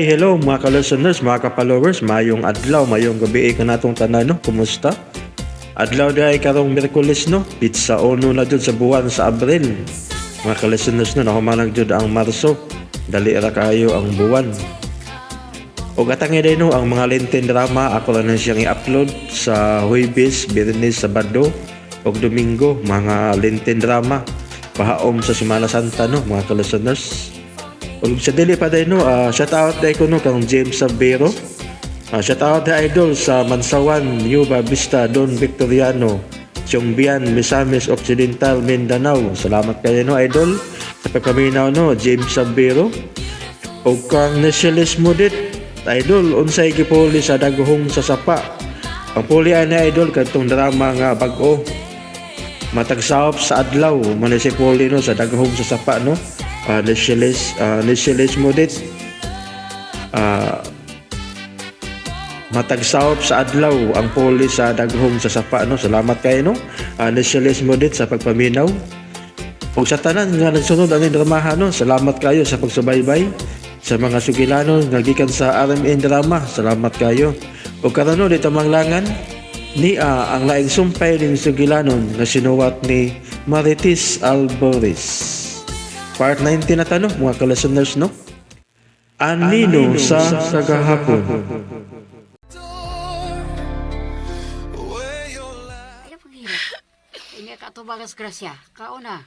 Hi, hello mga ka-listeners, mga ka-followers, mayong adlaw, mayong gabi kanatong tanan, no? Kumusta? Adlaw di ay karong Miyerkules, no? Pizza ono na jud sa buwan sa Abril. Mga ka-listeners, no, nahumanag jud ang Marso. Dali ra kayo ang buwan. O gatangi din, no, ang mga Lenten drama ako lang na siyang i-upload sa Huwebes, Biyernes, Sabado ug Domingo, mga Lenten drama pahaom sa Semana Santa, no, mga ka-listeners. Ug sa dili pa din, no, shout out dai ko, no, kang James Sabero. Shout out the idol sa Mansawan, New Vista, Don Victoriano, Chiongbian, Misamis Occidental, Mindanao. Salamat kayo, no, idol, sa pagpaminaw, no, James Sabero. O kang Nesilis Mudit, idol, unsay gipuli sa daghong sa sapa. Ang puli ay na, idol, kadtong drama nga bag-o. Matagsaop sa adlaw, man si puli, no, sa daghong sa sapa, no. Nesilis Mudit. Matagsaop sa adlaw ang puli sa daghong sa sapa, no. Salamat kayo, no, Nesilis Mudit, sa pagpaminaw. Ug sa tanan nga nagsunod ani dramaha, no, salamat kayo sa pagsubaybay sa mga sugilanon nga gikan sa RMN Drama. Salamat kayo. Ug karon, no, dito manglangan ni ang laing sumpay ning sugilanon nga sinuwat ni Marites Alboris. Part 19 na ta, no, mga ka-listeners, no. Anino sa kagahapon. Ayaw paghirap. Inya ka tubagas grasya. Kauna.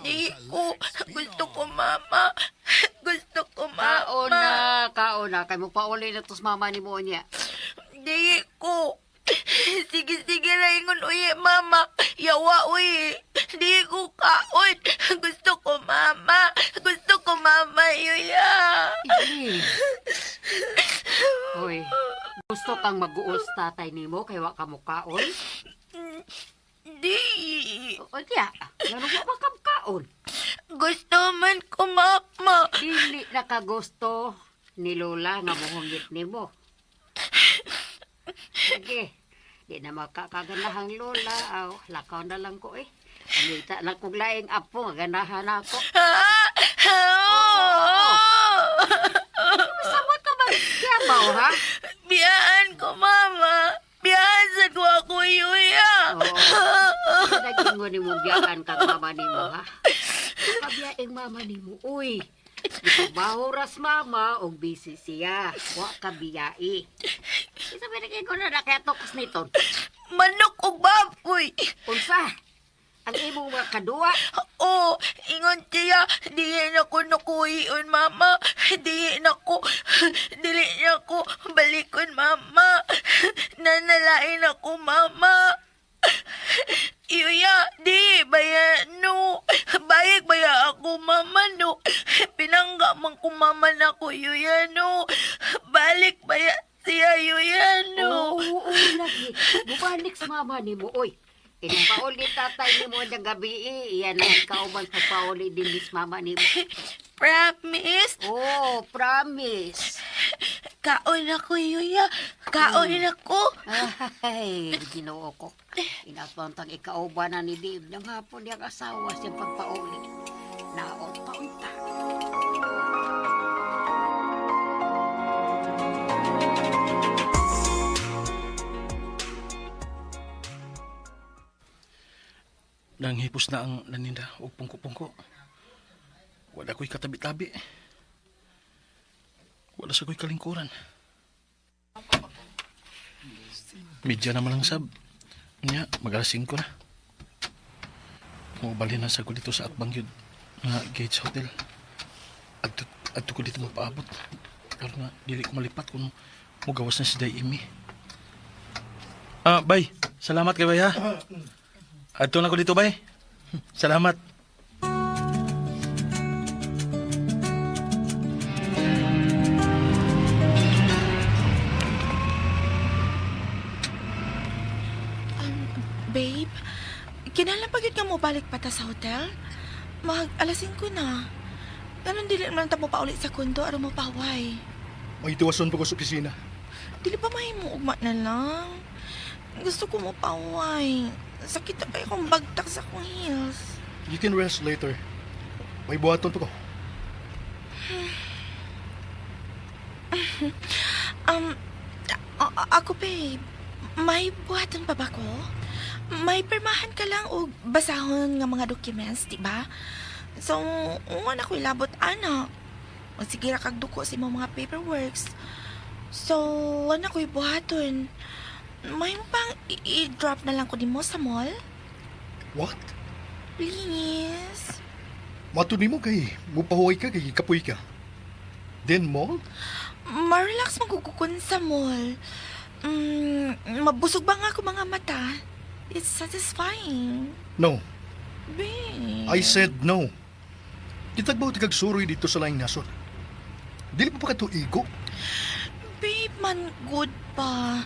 Di ko. Gusto ko, mama. Gusto ko, mama. Kauna, kauna. Kay mo pauli na tos mama ni mo niya. Di ko. Sige, sige na ingon uyi, mama. Yawa uyi. Di ko kaon. Gusto ko, mama. Gusto ko, mama. Yuya. Iji. Hoy, gusto kang mag-uos tatay nimo kay wa ka mo kaon? Di. O diya, ngano wa ba ka kaon? Gusto man ko, mama. Dili na ka gusto ni Lola nga mohunggit nimo. Sige, di na makakaganahang Lola. Aw, lakaw na lang ko eh. Angita lang kong laing apo, nga ganahan ako. Samot ka ba? Kiyabaw, ha? Biyaan ko, mama. Biyaan sa ko ako, Yuya. Oo. Nagingon ni mo biyaan kang mama nimo, ha? Kabiyaing mama nimo, uy. Ikabaho ras mama og busy siya. Wa ka biyai. Isa ba nagingon na nakatokos nito? Manok og baboy. Unsa? Ang imong mga kaduwa? Oh, ingon siya, di na ko nakuhion, mama. Di na ko, dili na ko balikon, mama. Nanalain ako, mama. Yuya, di, baya, no. Bayag baya ako, mama, no. Pinangga man ko, mama na ko, yuya, no. Balik baya siya, yuya, no. Oo, oo, lagi. Bubalik sa mama nimo, uy. Ining tatay nimo ng gabi, eh. Iyan ang kauban sa pauli din ni mama nimo. Promise? Oh, promise. Kaon ako, Yuya. Kaon ako. Ay, Ginoo ko. Inatwantang ikauban na ni Dave ng hapon niyang asawa siyang pagpauli. Naot pa unta. Nanghipos na ang naninda og pungko-pungko. Wala ko'y katabi-tabi. Wala sa ko'y kalingkuran. Medya naman lang sab. Nya, mag-alas 5 na. Mubali na sa ko dito sa Atbang yun, nga Gates Hotel. Adto, adto ko dito mapaabot. Pero nga, dili ko malipat kung mugawas na si Day Amy. Ah, bay. Salamat kay bay ha. Adto na ko dito, bay. Salamat. Babe, kinahanglan pa gyud nga mo balik pa ta sa hotel? Mag alas 5 na. Ganun dili man ta mo pauli sa kondo aron mo paway. May tiwason pa ko sa opisina. Dili ba mahimo ugma na lang? Gusto ko mo paway. Sakit na kayo kong bagtak sa akong heels. You can rest later. May buhaton pa ko. Ako, babe, may buhaton pa ba ko? May pirmahan ka lang og basahon nga mga documents, di ba? So, wala ko ilabot, anak. O sige ra kag duko sa imong mga paperworks. So, wala ko ibuhaton. May mo pang i-drop na lang ko nimo sa mall? What? Please. Mato nimo kay mupahuway ka kay kapoy ka. Then mall? Ma-relax magkukukon sa mall. Mabusog ba nga ako mga mata? It's satisfying. No. Babe. I said no. Kitagbaw ti kag suroy dito sa laing nasod. Dili pa pa kato igo. Babe, man good pa.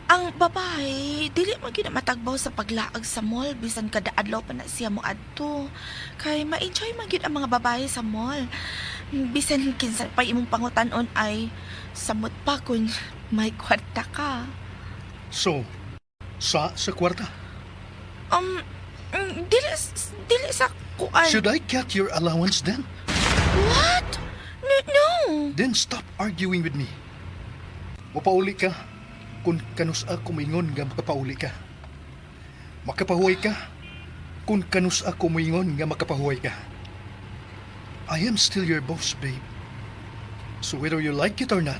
Ang babae, dili man gyud na matagbaw sa paglaag sa mall bisan kada adlaw pa na siya mo adto. Kay ma-enjoy man gyud ang mga babae sa mall. Bisan kinsa pa imong pangutan-on ay samot pa kun may kwarta ka. So, sa kwarta. Dili sa kuan. Should I cut your allowance then? What? No, no. Then stop arguing with me. Mapauli ka kung kanus ako moingon nga makapauli ka. Makapahuway ka kung kanus ako moingon nga makapahuway ka. I am still your boss, babe. So whether you like it or not,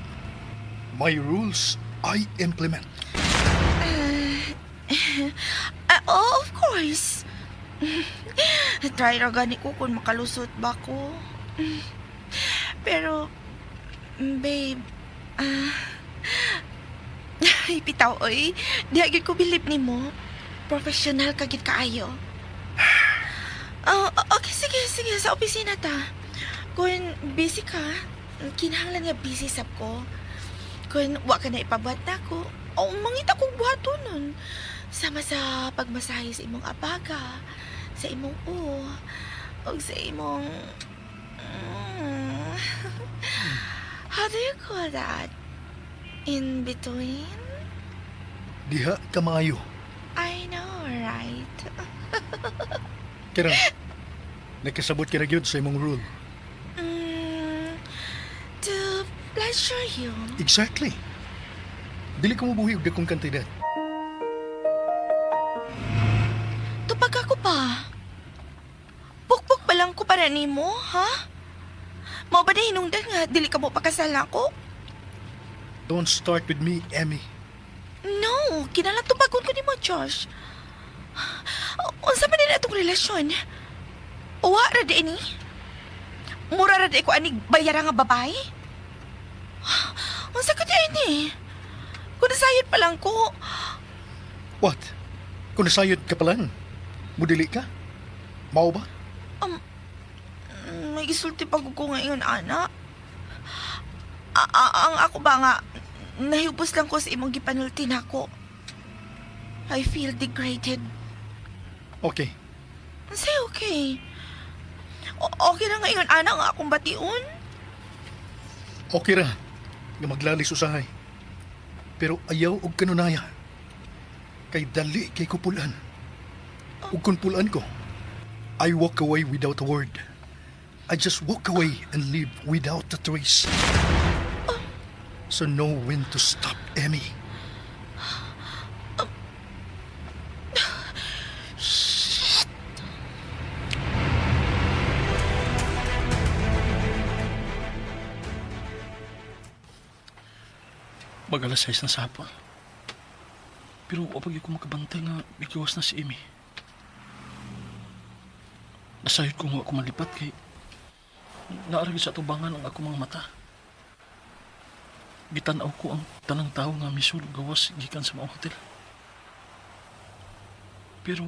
my rules I implement. Ah, oh, of course. Try ra gani ko kung makalusot ba ko. Pero, babe, ay, bitaw, oy. Di agad ko bilib nimo. Professional ka gid kaayo. Ah, okay, sige, sige. Sa opisina ta. Kung busy ka, kinahanglan nga busy sab ko. Kung wa ka na ipabuhat na ako, oh, mangita kong buhaton nun. Sama sa pagmasahe sa imong abaga, sa imong o sa imong... How do you call that? In between? Diha ka maayo. I know, right? Kira, nakasabot ka na gyud sa imong rule. To pleasure you. Exactly. Dili ko mabuhi og dakong kantidad. Tupag ako pa. Pukpok pa lang ko para nimo, ha? Mao ba na hinungdan nga dili ka mo pakasal ako? Don't start with me, Emmy. No, kinahanglan tubagon ko nimo, Josh. Unsa man din atong relasyon? Uwa ra di ni? Mura ra di ko anig bayara nga babae? Unsa ka di ni? Kung nasayod pa lang ko, What? Kung nasayod ka pa lang, mudili ka? Mao ba? May gisulti pa ko ngayon, ana. Ang ako ba nga, nahubos lang ko sa imong gipanulti nako. I feel degraded. Okay. Say okay. Okay na ngayon, ana, nga akong bation. Okay ra. Nga maglalis usahay. Pero ayaw og kanunaya. Kay dali kay kupulan. Ug kun pulan ko, I walk away without a word. I just walk away and leave without a trace. So know when to stop, Emmy. Shit! Mag alas 6 na sa hapon. Pero wa ko makabantay nga migawas na si Amy. Nasayod ko nga ako malipat kay naa ra gyud sa atubangan ang ako mga mata. Gitan-aw ko ang tanang tao nga misulod gawas gikan sa maong hotel. Pero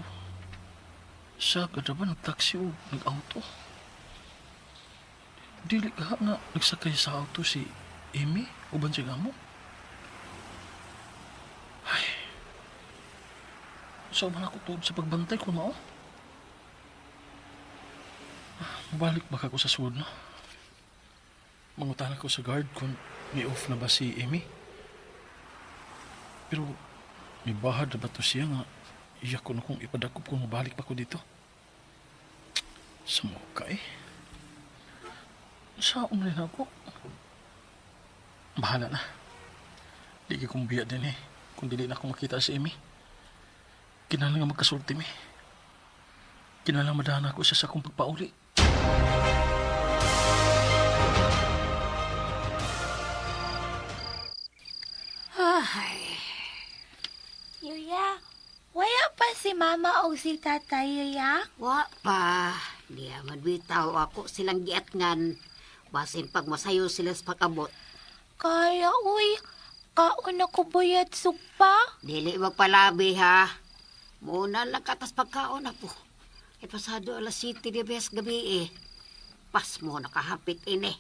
sa kada ba nagtaksi o nag-auto? Dili ka nga nagsakay sa auto si Amy uban siya gamo. Ay. So man ako tuod sa pagbantay kung mao. Mabalik ba ko sa sud, no? Mangutan ako sa guard kung ni-off na ba si Amy. Pero may bahad na ba to siya nga iyak ko na kung ipadakop kung mabalik pa ko dito. Sa mukha eh. Saan rin ako? Bahala na. Di kay kong biya din eh. Kung dili na ako makita si Amy. Kinahanglan nga magkasulti mi. Kinahanglan madahan ako siya sa akong pagpauli. Ay, Yuya, wala pa si mama o si tatay, Yuya? wa pa. Diya man bitaw ako silang giatngan. Basin pag masayo sila sa pag-abot. Kaya, uy, kaon ako buyat sugpa. Dili magpalabi ha. Muna lang katas pagkaon na po. E pasado alas 7 di bes gabi eh. Pas mo nakahapit ini.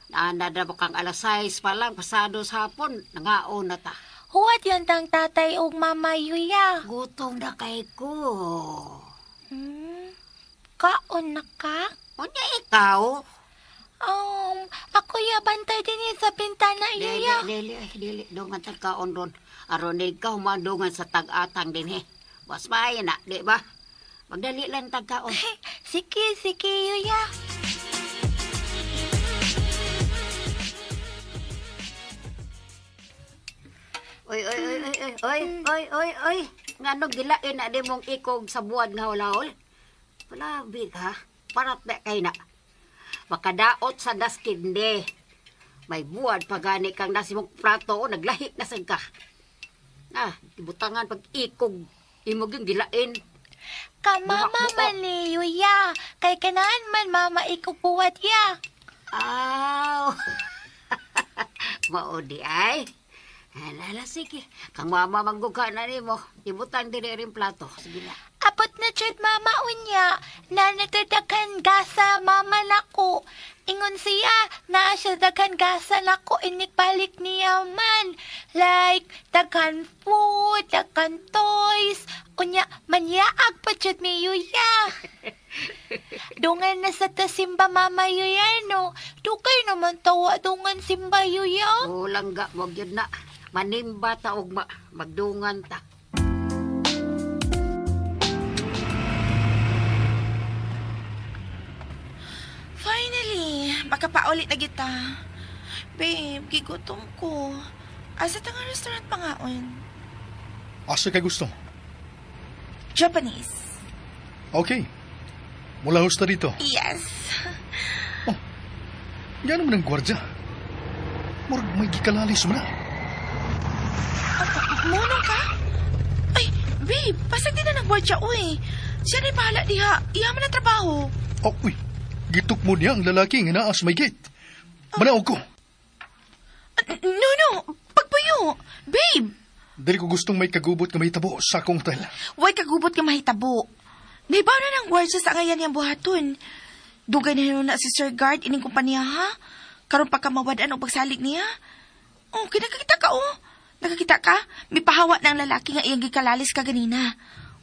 Naanad na kang alas 6 pa lang pasado sa hapon. Nangaon na ta. Huwat yun tang tatay ug mama, Yuya. Gutom na kay ko. Hmm, kaon na ka? Unya ikaw? Ako ya bantay din eh sa bintana, Dili, Yuya. dili, ay, dili. Dungan tag kaon ron. Aron ikaw madungan sa tag-atang din eh. Mas maayo na, di ba? Magdali lang tag kaon. Sige, sige, Yuya. Oy, oy, oy, oy, oy, oy, oy, oy, oy. Ngano gilain na di mong ikog sa buwad nga hulahol? Palabi ka, parat na kay na. Makadaot sa daskinde. May buwad pa gani kang nasi mong plato o naglahi na sad ka. Ah, ibutangan pag ikog, imog yung gilain. Ka mama Buhak-buhok. man ni Yuya. Kay kanaan man mama ikubuhat ya. Aw. Mao di ay. Alala, sige. Kang mama mangguga na nimo. Ibutang diri rin plato. Sige na. Apot na jud mama unya. Nanatadakan gasa mama nako. Ingon siya, naa siya daghan gasa nako inikbalik niya man. Like, daghan food, daghan toys. Unya, manyaag pa jud mi Yuya. Dungan na sa tasimba mama Yuya no. Dugay naman tawa dungan simba Yuya. Kulang ga, wag yun na. Manimba ta og ma, magdungan ta. Finally, makapaulit na kita. Babe, gigutom ko. Asa ta nga restaurant pangaon? Asa kay gusto? Japanese. Okay. Mula hosta dito. Yes. Yan naman ang gwardya. Murag may gikalalis mo na. Munong ka? Ay, babe, pasag din na ng gwardya, uy. Siya na'y bahala diha. Iya man ang trabaho. Oh, uy. Gituk mo niya ang lalaki nga naa sa may gate. Manaog ko. No, no. Pagpuyo. Babe, Dili ko gustong may kagubot nga may tabo sa akong hotel. way kagubot nga mahitabo. Naibaw na ng gwardya sa ngayan niyang buhaton. Dugay na hinuon na si Sir Guard ining kumpanya ha. Karon pa ka mawad-an og pagsalig niya. Oh, kinakakita ka oh. Nakakita ka? May pahawa na ang lalaki nga iyang gikalalis ka ganina.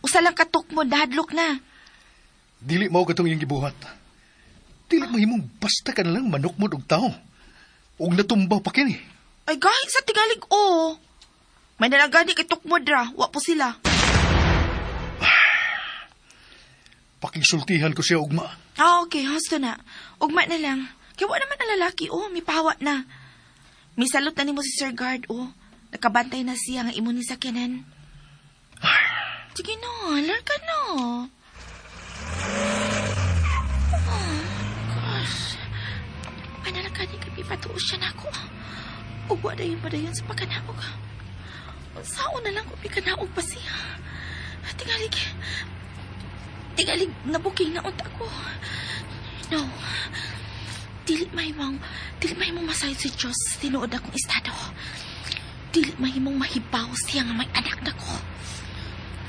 Usa lang katok mo, nahadlok na. Dili mao katong iyang gibuhat. Dili mahimong basta ka na lang manukmod og tao. Og natumba pa kini. Ay, gahi sa tigalig oh. May nalagani kay tukmod ra, wa po sila. Pakisultihan ko siya ugma. Ah, okay, husto na. Ugma na lang. Kaya wa naman ang lalaki, oh, may pahawa na. May salot na nimo si Sir Guard, oh. Nakabantay na siya nga imo ni sakyanan. Sige na, alar ka na. Oh, gosh. Panalagani kay patuos siya na ako. Ugwa na yun padayon sa pagkanaog. Sao na lang kung pikanaog pa siya. Tingalig, tingalig, nabuking na unta ko. No. Dili mahimong masayod si Diyos tinuod akong estado. Dili mahimong mahibaw siya nga may anak na ko.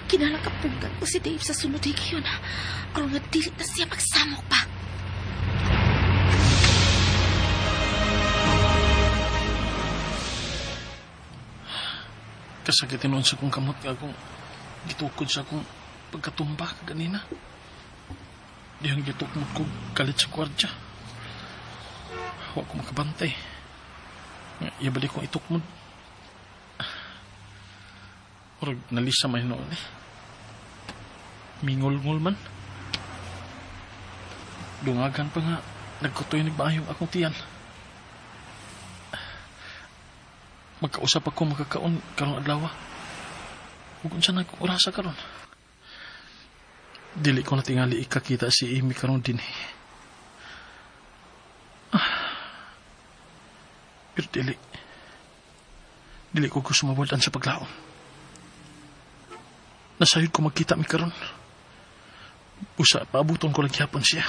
Kinahanglan kapunggan ko si Dave sa sunod higayon. Aron nga dili na siya magsamok pa. Kasakit noon sa kong kamot nga akong gitukod sa akong pagkatumba kaganina. Diyan gitukmot ko kalit sa gwardya. Wa ko makabantay. Nga, Iya balik kong itukmod. Murag nalisa man noon eh. Mingol-ngol man. Dungagan pa nga, nagkutoy nagbaayong akong tiyan. Magkausap ako makakaon karong adlaw. Ug unsa na orasa karon? Dili ko na tingali ikakita si Amy karon dinhi. Pero dili. Dili ko gusto mawad-an sa paglaom. Nasayod ko magkita mi karon. Usa, paabuton ko lang gyapon siya.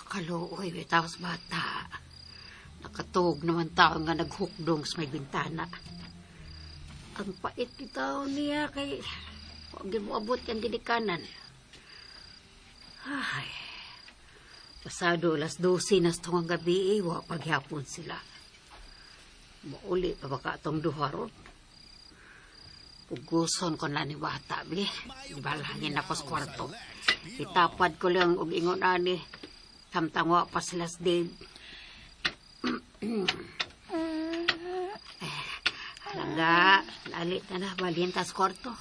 Kaluoy, bitaw sa bata. Nakatuog naman tao nga naghukdong sa may bintana. Ang pait bitaw niya kay huwag mo abot yung ginikanan. Ay, pasado 12:00 na sa tungang gabi, eh, wa paghapon sila. Mauli pa baka atong duha ron. Puguson ko na ni bata, bi. Balangin ako sa kwarto. Itapad ko lang og ingon ani. Samtang wa pa sila sa Dave. Langga, lalit na na, balhin tas kwarto.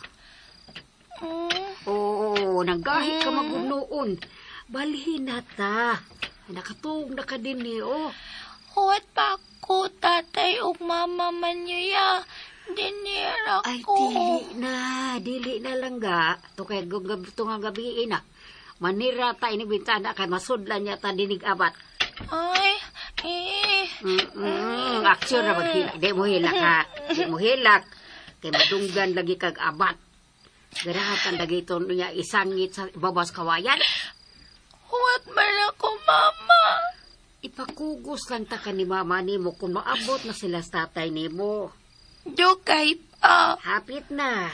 Oo, nanggahi ka magunoon. Balhin na ta. Nakatuog na ka din eh, oh. Huwat pa ako, tatay ug mama man yuya. Dinira Ay, ko. dili na. Dili na langga. To kay tungang gabi na. Manira ta ini bintana kay masudlan niya ta dinig abat. Ay, eh. Aksyon na maghilak. Di mo hilak ha. Di mo hilak. Kay madunggan lagi kag abat. Garahatan lagi ito niya isangit sa babas kawayan. Huwat man ako, mama. Ipakugos lang ta ka ni mama nimo kung maabot na sila sa tatay nimo. Dugay pa. Hapit na.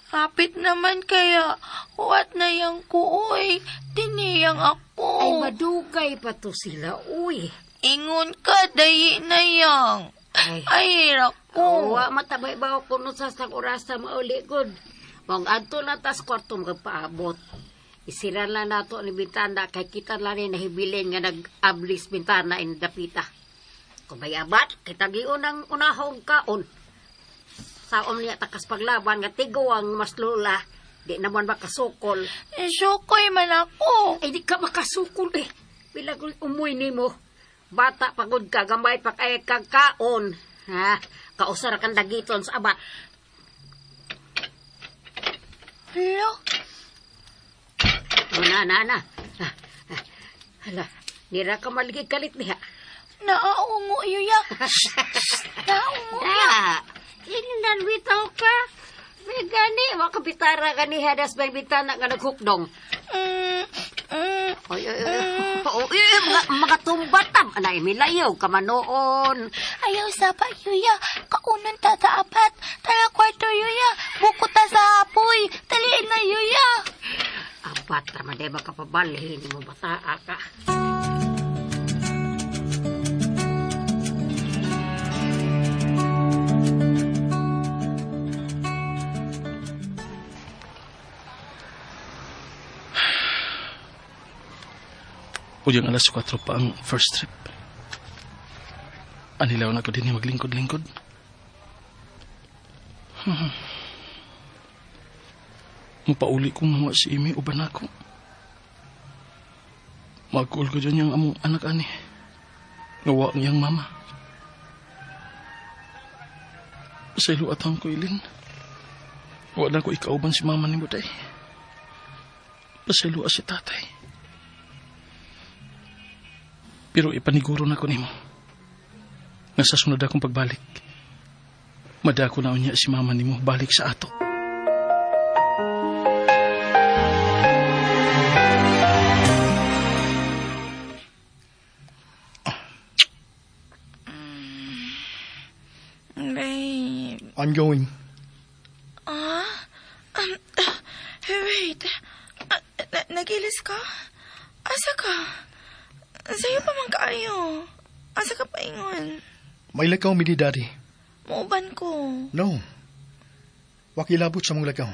Hapit naman kaya. Huwat na yang ko, uy. Tiniyang ako. Ay, madugay pa to sila, uy. Ingon ka, dayi na yang. Ay. Ay, hirap ko. Wa matabay ba ako no sa sang orasa mauli gud. Mong adto na tas kwarto magpaabot. Isira lang nato ni bintana kay kita lang ni nahibilin nga nag-ablis bintana in dapita. Kung may abat, kita giun ang unahong kaon. Saom niya takas paglaban nga tigo ang mas lula, di naman makasukol. Sukoy man ako. Ay, di ka makasukol eh. Pila ko umuy nimo. Bata pagod ka, gamay pa kay kag kaon. Ha? Kausar kang dagiton sa abat. Hala, O na, na, na. Ah, ah. Hala, nira ka maligi kalit niya. Naaungo yuya. Naaungo ya. Na, ingnan bitaw ka. May gani, makapitara ka ni hadas may bitana nga naghukdong. Oy, oy, oy. Oy, oy, mga tumbatam. Anay, milayaw ka manoon. Ayaw sa pa yuya. Kaunon ta sa apat. Tara kwarto yuya. Buko ta sa apoy. Taliin na yuya. Apat raman di makapabalhin mo bataa ka. Udyang 4:00 pa ang first trip. Anilaw na ko din maglingkod-lingkod. Mapauli kong mga si Amy uban ako. Magkuol ko dyan yung among anak ani. Ngawa ang iyang mama. Sa ilo atang ko ilin. Wala ko ikauban si mama ni Buday. Pasaylo si tatay. Pero ipaniguro na ko nimo. Nga sa sunod akong pagbalik, madako na unya si mama nimo balik sa ato. Babe. I'm going. Ah? Wait. Nagilis ka? Asa ka? Sa'yo pa man kaayo. Asa ka pa ingon? May lakaw mi ni Daddy. Muuban ko. No. Wakilabot sa mong lakaw.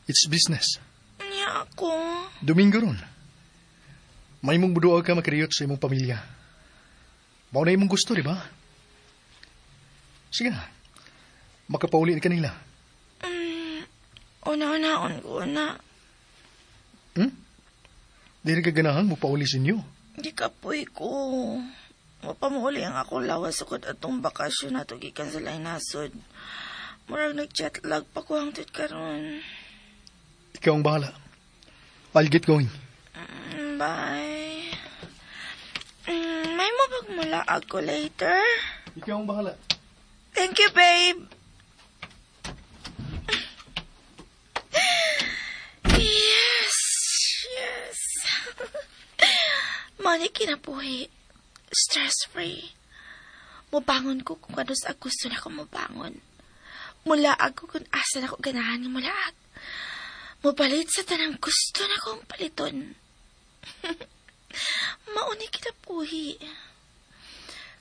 It's business. Niya ako. Domingo ron. May mong buduag ka makariyot sa imong pamilya. Mao na imong gusto, di ba? Sige na. Makapauli na kanila. Una-unaon ko na. Dili ka ganahan mo pauli sa inyo. Di kapoy ko. Mapamuuli ang akong lawas sukod atong bakasyon nato gikan sa laing nasod. Murag nag-jet lag pa ko hangtod karon. Ikaw ang bahala. I'll get going. Bye. May mabag mula ako later. Ikaw ang bahala. Thank you, babe. Yes, yes. Mani kinabuhi. Stress-free. Mubangon ko kung ano sa gusto na ko mubangon. Mulaag ko kung asa na ko ganahan nga mulaag. Mupalit sa tanang gusto na kong paliton. Mauni kinabuhi.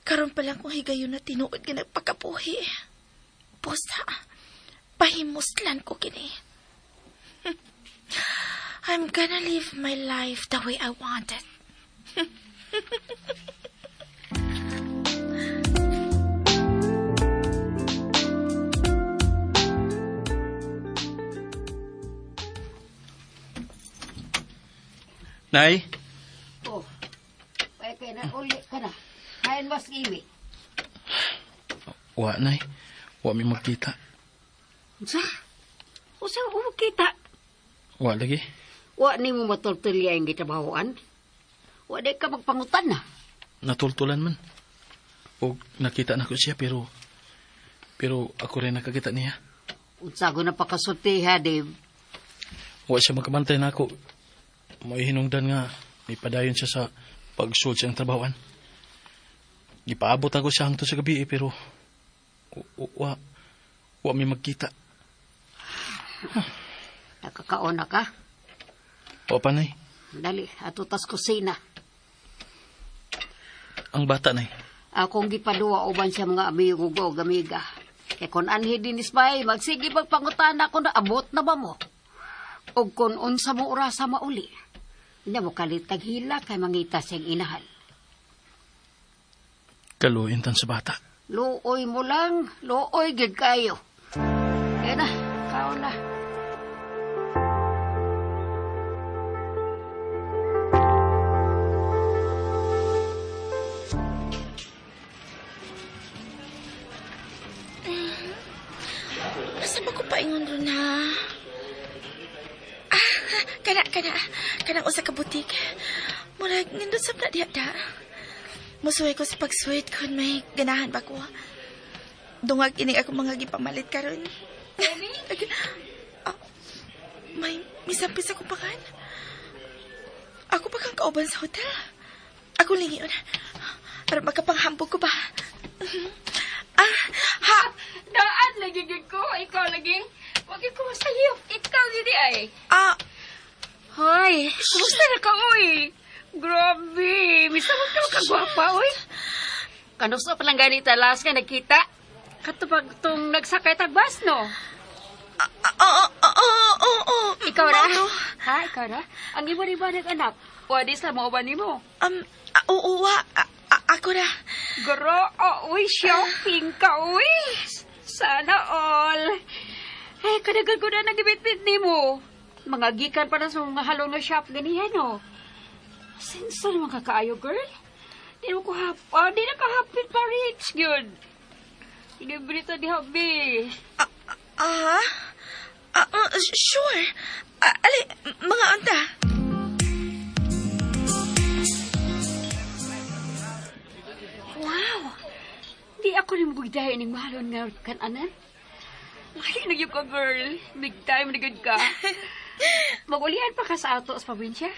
Karon pa lang kung higayon na tinuod nga nagpakabuhi. Pusa, pahimuslan ko kini. I'm gonna live my life the way I want it. Nay? Oh. Ay, kay na uli ka na. Kain mas imi. Wa, Nay. Wa mi magkita. Unsa? Unsa mo kita? Wa lagi. Wa nimo matultulya ang gitabahoan. Wa di ka magpangutan na. Natultulan man. Og nakita na ko siya pero ako rin nakakita niya. Unsa ko na pakasulti ha, Dave. Wa siya magkabantay na ako. May hinungdan nga may padayon siya sa pagsulod sa iyang trabahoan. Gipaabot ako siya hangtod sa gabi eh, pero wa mi magkita. Nakakaon na ka. Wa pa, Nay. Dali, ato tas kusina. Ang bata, Nay. Akong gipaduwa uban siya mga amigo ko og amiga. Kay kon anhi dinis bay, magsige pagpangutan ako na abot na ba mo? Og kon unsa mo orasa mauli. Hindi mo kalit hila kay mangita siyang inahan. Kaluin tan sa bata. Luoy mo lang, luoy gid kayo. Kaya na, kaon na. Asa ba ko paingon ron na? Ah, kana, kana. Kanang usa ka butik. Murag, nindot sa na diha da. Musuway ko sa pagsuwit kun may ganahan ba ko. Dungag ini ako mga gipamalit karon. Ah, may misampis ako pakan. Ako pa kang kauban sa hotel. Ako lingion. Para makapanghambog ko ba? Ah, ha! Daan lagi gid ko, ikaw lagi. Wag ko masayop, ikaw gid ay. Ah, Hoy, kumusta na ka oy? Grabe, misa mo ka kagwapa oy. Kanuso pa lang ganita last nga nagkita. Katupag tong nagsakay tag bus no. Oo, oo, oo, oo. Ikaw ra? Mao to. Ha, ikaw ra? Ang imo ni ba anak? Wa di sa mo ba nimo? Oo, wa. Ako ra. Gro, oh, uy, shopping ka uy. Sana all. Eh, kadagan ko na nagibitbit nimo. Mga gikan pa na sa mga halong na shop ganihan no. Senso naman ka kaayo, girl. Di na ko hap, di na ka hapit pa rich, gyud. Libre ta di habi. Ah, sure. Ah, ali, mga unta. Wow! Di ako ni mugdahin ning mahalon nga kananan. Lahi na gyud ka, girl. Big time na gyud ka. Magulian pa ka sa ato sa probinsya?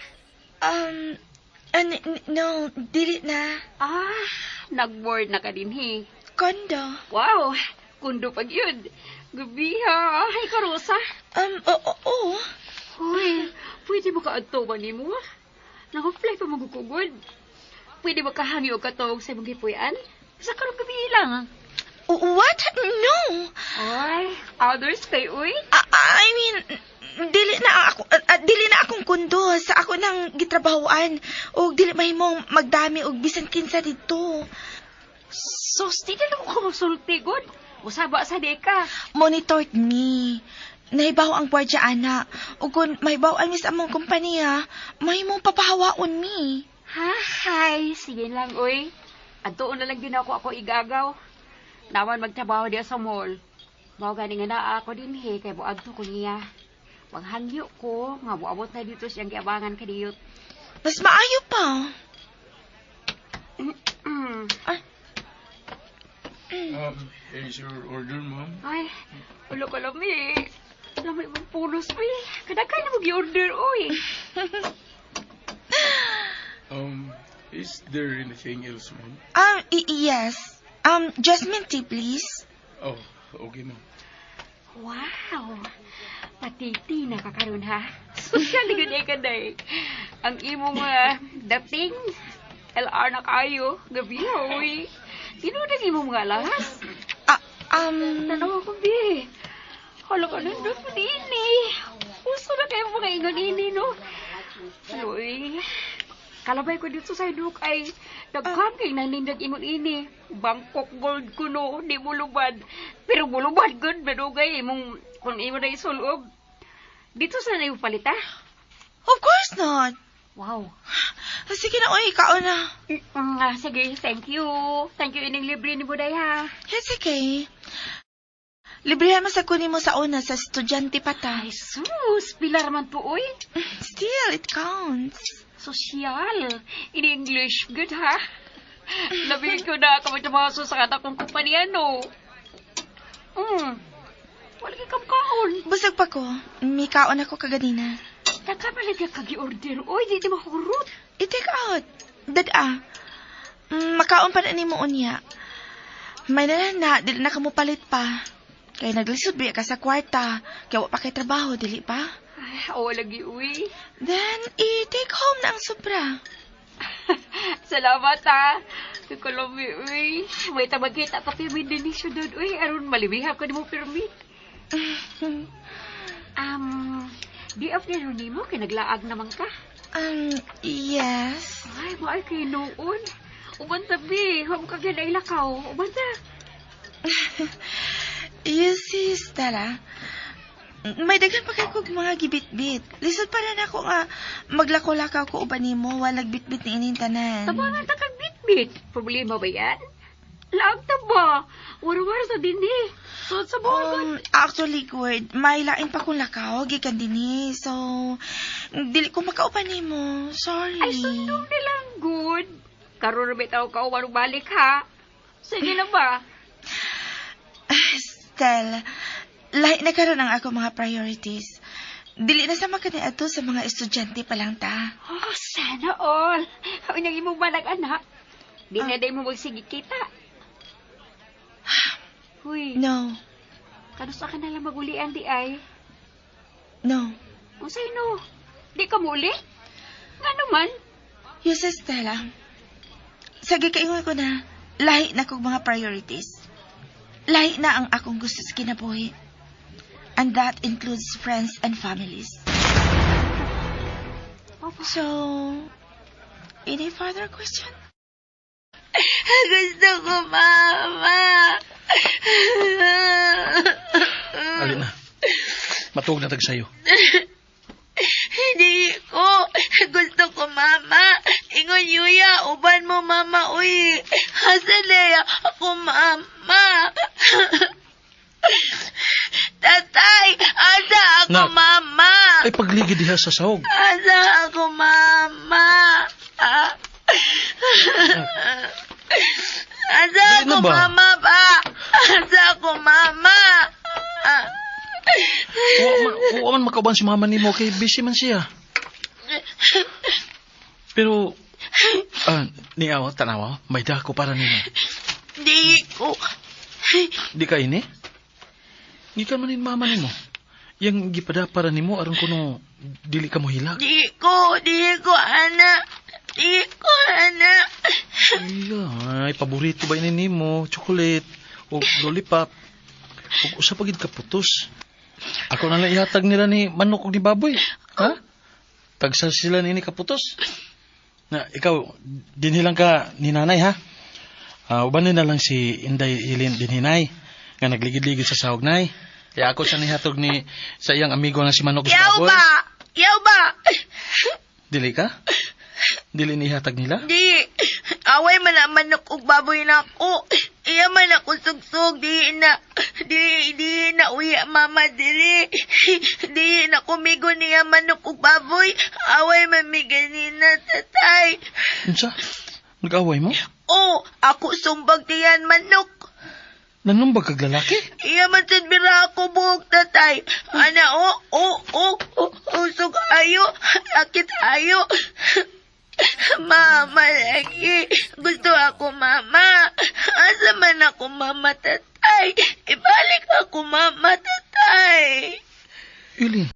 No, dili na. Ah, nag-board na ka dinhi. Kondo. Wow, kundo pag yun. Gabiha, ay karosa. Oo, oo. Hoy, pwede mo ka adto ba nimo? Naka-fly pa magukugod. Pwede ba kahangi og katog sa imong gipuy-an? Sa karong gabi lang. What? No. Ay, others kay uy. I mean, dili na ako dili na akong kundo sa ako nang gitrabahoan og dili mahimong magdami og bisan kinsa didto. Sus, di na ko masulti gud. Usaba sa di ka. Monitored me. Nahibaw ang gwardya, ana. Ug kung mahibaw mi sa among kompanya, mahimong papahawaon mi. Ha, hi. Sige lang, uy. Adtoon na lang din ako ako igagaw. Naman magtrabaho diya sa mall. Mao gani nga naa ako dinhi kay buadto ko niya. Maghangyo ko nga moabot na dito siyang giabangan kadiyot. Mas maayo pa. Ay. Here's your order, ma'am. Ay, ulo ka lami. Lami mong pulos, uy. Kadaghan na mag-order, uy. Is there anything else, ma'am? Yes. Jasmine tea, please. Oh, okay, ma'am. Wow! Patiti na ka karon ha. Social gyud ay kaday. Ang imong dating LR na kayo. Gabi uy. Tinuod ang imong mga alahas. Ah, Tanaw ko bi. Hala ka nindot mo ini. Uso na kayo mga ingon ini no. Uy. Kalabay ko dito sa Duk ay daghan kay nanindag ingon ini. Bangkok Gold kuno, di mo lubad. Pero mulubad gud madugay imong kung imo na isulob. Dito sa na palita. Of course not. Wow. Sige na, uy, kaon na. Sige, thank you. Thank you ining libre ni Buday ha. It's okay. Librehan mo sa kunin mo sa una sa estudyante pa ta. Ay sus, pilar man to oy. Still, it counts. Social. In English, good ha? Labi ko na ako magtrabaho sa kata kong kumpanya, no? Wala kang kamkaon. Busog pa ko. May kaon ako kaganina. Nagkapalit ka kagi-order. Uy, di di mahurot. I-take out. Dada. Makaon pa na ni mo unya. May na na, dili na ka mo palit pa. Kay naglisod biya ka sa kwarta. Kaya wa pa kay trabaho, dili pa. Ay, oo lagi, uy. Then, i-take home na ang sobra. Salamat, ha. Kukulumi, uy. May tamagkita pa kayo may Indonesia doon, uy. Aron, malibihap ka ni mo pirmi. Di afternoon ni mo, kinaglaag naman ka. Yes. Ay, maay kay noon. Uban tabi, huwag ka ginailakaw. Uban ta. You see, Stella, may daghan pa kay kog mga gibitbit. Lisod pa rin ako nga maglakaw-lakaw ko uban nimo, wala nagbitbit ni ining tanan. Tabangan ta kag bitbit. Problema ba yan? Laag ta ba? Wara-wara sa dinhi. So, sa buwan. Actually, good. May lain pa kong lakaw, gikan dinhi. So, dili ko makauban nimo. Sorry. Ay, sundong na lang, good. Karon na bitaw ka uwan balik, ha? Sige na ba? Stella, lahi na karon ang ako mga priorities. Dili na sa makani ato sa mga estudyante pa lang ta. Oh, sana all. Unyang imong balag, anak. Di na day mo magsige kita. Huy, No, kanusa ka na lang magulian di ay? no. Unsay no? Di ka muli? Nga naman? Yes, Stella. Sige, kaingon ko na, lahi na kog mga priorities. Lahi na ang akong gusto sa kinabuhi. And that includes friends and families. Opo. So, any further question? Gusto ko, Mama. Ali na. Matuog na tag sayo. Hindi ko. Gusto ko, Mama. Ingon yuya, uban mo, Mama. Uy, asa na ako, Mama? Tatay, asa ako, Nak. Mama? Ay, pagligid diha sa sahog. Asa ako, Mama? Ah. Asa Dali ako, na ba? Mama ba? Asa ako, Mama? Ah. Wa man makauban si mama nimo kay busy man siya. Pero niaw tanawa, may dako para nimo. Di ko. Di ka ini? Gikan man ni mama nimo. Yang gipada para nimo aron kuno dili ka mohilak. Di ko, ana. Di ko, ana. Ay, paborito ba ini nimo? Chocolate o lollipop. Ug usa pa gid ka putos. Ako na lang ihatag nila ni manok ug ni baboy. Ha? Tagsa sila nini kaputos. Na ikaw dinhi lang ka ni nanay ha. Ubanin na lang si Inday Ilin dinhi nay nga nagligid-ligid sa sahog nay. Kaya ako sa nihatog ni sa iyang amigo nga si Manok Yaw Baboy. ba? Yaw ba? Dili ka? Dili ni hatag nila? Di. Away man ang manok og baboy na ako. Iya man ako sugsug. Di na. Di, di na uwi mama dili. Di na kumigo niya manok og baboy. Away man mi ganina tatay. Unsa? Nag-away mo? Oh, ako sumbag diyan manok. Nanumbag kag lalaki? Iya man sad bira ako buhok tatay. Ana oh, oh, oh, oh, usog ayo, akit ayo. Mama lagi. Gusto ako mama. Asa man ako mama tatay. Ibalik ako mama tatay. Ilin.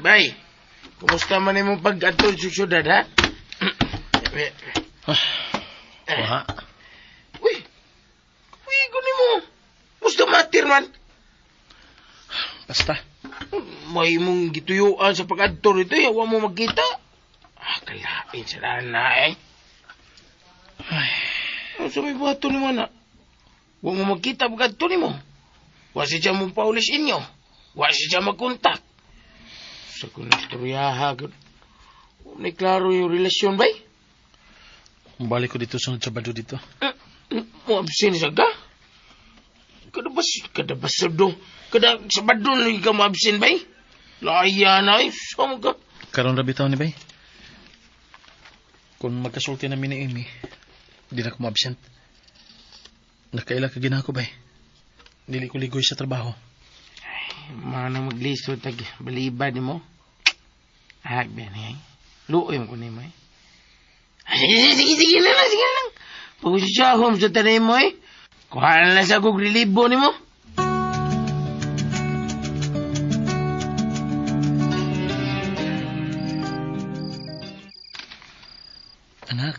Bay, kumusta man imong pag-adto sa syudad, ha? Wa. Uy, uy, ko nimo. Kumusta matir man? Basta. May imong gituyuan sa pag-adto rito, yawa mo magkita. Ah, kalain sa na eh. Ay, Ano sa may buhato nimo na? Wa mo magkita pag-adto nimo. Wa siya mong paulis inyo. Wa siya magkontak. Sa kung istoryaha, gud. Wa klaro yung relasyon, bay. balik ko dito sunod Sabado dito. Mo absent sa ka? Kada bas, kada basado, kada Sabado lagi ka mo absent bay? Laya na eh, sama ka. Karon ra bitaw ni bay. Kung magkasulti na mi ni Amy, di na ko ma-absent. Nakaila ka ginako bay. Dili ko ligoy sa trabaho. Manang maglisod tag balibad nimo. Ah, ben eh. Luoy mo ko nimo eh. Ay, sige, sige, sige na lang, sige na lang. Pag siya home sa tanay mo eh. Kuha na lang sa kog relibo nimo. Anak,